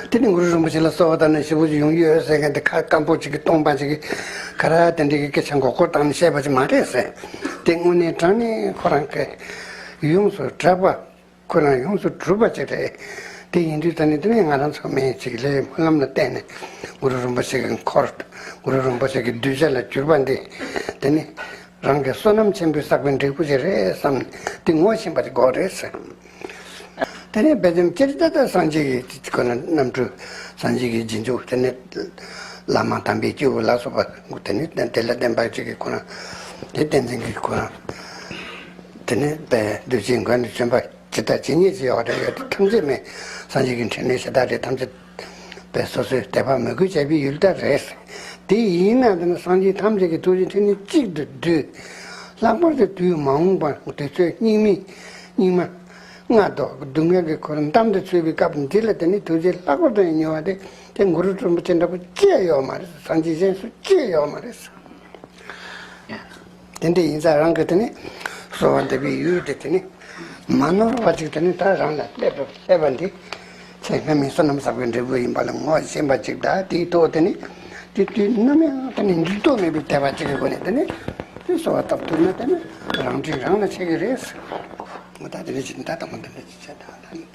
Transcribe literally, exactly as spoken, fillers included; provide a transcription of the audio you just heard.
དེ་ནི་གུ་རུ་རིན་པོ་ཆེ་ལ་གསོལ་བ་བཏབ་ན་ཞེ་པོ་ཅིག་ཡོང་གི་ཡོད་ཟེར་མཁན་དེ་ཁ་སྐམ་པོ་ཅིག་གིས་སྟོང་པ་ཅིག་གིས་ག་རེ་དེ་འདྲའི་གི་སྐད་ཆ་མགོ་སྐོར་བཏང་ནས་བཤད་པ་ཅིག་མ་རེད་ཟེར། དེ་དངོས་གནས་དྲང་གནས་ཁོ་རང་གི་ཡོངས་སུ་གྲགས་པ། ཁོ་རང་ཡོངས་སུ་གྲུབ་པ་ཅིག་རེད། དེ་ཡིན་དུས་ད་ནི་དེ་ནས་ང་རང་ཚོ་མི་ཅིག་ལས་སྨོན་ལམ་ལ་བརྟེན་ནས་གུ་རུ་རིན་པོ་ཆེ་གི་འཁོར། གུ་རུ་རིན་པོ་ཆེ་གི་གདུལ་བྱ་ལ་གྱུར་པ་འདི། དེ་ནི་རང་གི་བསོད་ནམས་ཆེན་པོས་བསགས་པའི་འབྲས་བུ་ཅིག་རེད་བསམ་ནས་དེ་ངོ་ཤེས་པ་ཅིག་དགོས་རེད་ཟེར། དེ་ནས་དཔེ་ཙམ་སྤྱིར་ད་ལྟ་སངས་རྒྱས་ཀྱི་ཁོ་ན་རྣམ་འཕྲུལ། སངས་རྒྱས་ཀྱི་རྗེས་འཇུག་དེ་ནས་བླ་མ་དམ་པའི་སྐྱེས་བུ་ལ་སོགས་པ་དེ་ནས་དེ་ལ་བརྟེན་པ་ཅིག་གི་ཁོ་ན་དེ་བསྟན་འཛིན་གྱི་ཁོ་ན་དེ་ནས་དཔེ་གདུལ་བྱའི་མགོན་དུ་བྱོན་པ་ཇི་ལྟར་ཇི་སྙེད་ཅིག་ཡོད་རེད། ཡོད་དེ་ཐམས་ཅད་མེད། སངས་རྒྱས་ཀྱི་འཕྲིན་ལས་གཞན་དག་རེད། ཐམས་ཅད་པའི་སོ་སོའི་དད་པ་མོས་གུས་བྱས་པའི་ཡུལ་ལྟར་རེད། དེ་ཡིན་ན་དེ་ནི་སངས་རྒྱས་ཐམས་ཅད་ཀྱི་ཐུགས་རྗེ་འཕྲིན་ལས་གཅིག་ཏུ་བསྡུས། ལྷག་པར་དུ་དུས་མ་འོངས་པ་དུས་ཚོད་སྙིགས་མའི་སྙིགས་མ་ལྔ་བདོ་སྡུག་བསྔལ་གྱི་འཁོར་འདམ་དུ་ཚུད་པའི་སྐབས་འདི་ལ་དེ་ནི་ཐུགས་རྗེ་ལྷག་པར་དུ་ཡང་མྱུར་བ་དེ་དེ་གུ་རུ་རིན་པོ་ཆེ་འདྲ་པོ་ཅི་ཡང་ཡོད་མ་རེད། སངས་རྒྱས་གཞན་སུ་ཅི་ཡང་ཡོད་མ་རེད། དེ་འདྲ་ཡིན་ཙང་རང་གིས་དེ་ནི་གསོལ་བ་འདེབས་པའི་ཡུལ་དེ་དེ་ནི་མ་ནོར་བ་ཅིག་དེ་ནི་ད་རང་ལ་སླེབས་པ་སླེབས་པ་འདི་ཚེ་སྔ་མའི་བསོད་ནམས་བསགས་པའི་འབྲས་བུ་ཡིན་པ་ལ་ངོ་ཤེས་པ་ཅིག་དང་། དེའི་ཐོག་དེ་ནི་དེ་དུས་ནམ་ཡང་དེ་ནི་འགྱུར་ལྡོག་མེད་པའི་དད་པ་ཅིག་གི་སྒོ་ནས་དེ་ནི་དེ་གསོལ་བ་བཏབ་ཐུབ་ན་དེ་ནི་རང་འཕྲིན་རང་ལ་ཆགས་ཀྱི་རེད། ངོ་ད་དེ་འདྲ་ཅིག་ད་དང་པོ་འདི་འདྲ་ཅིག་བྱས་ད།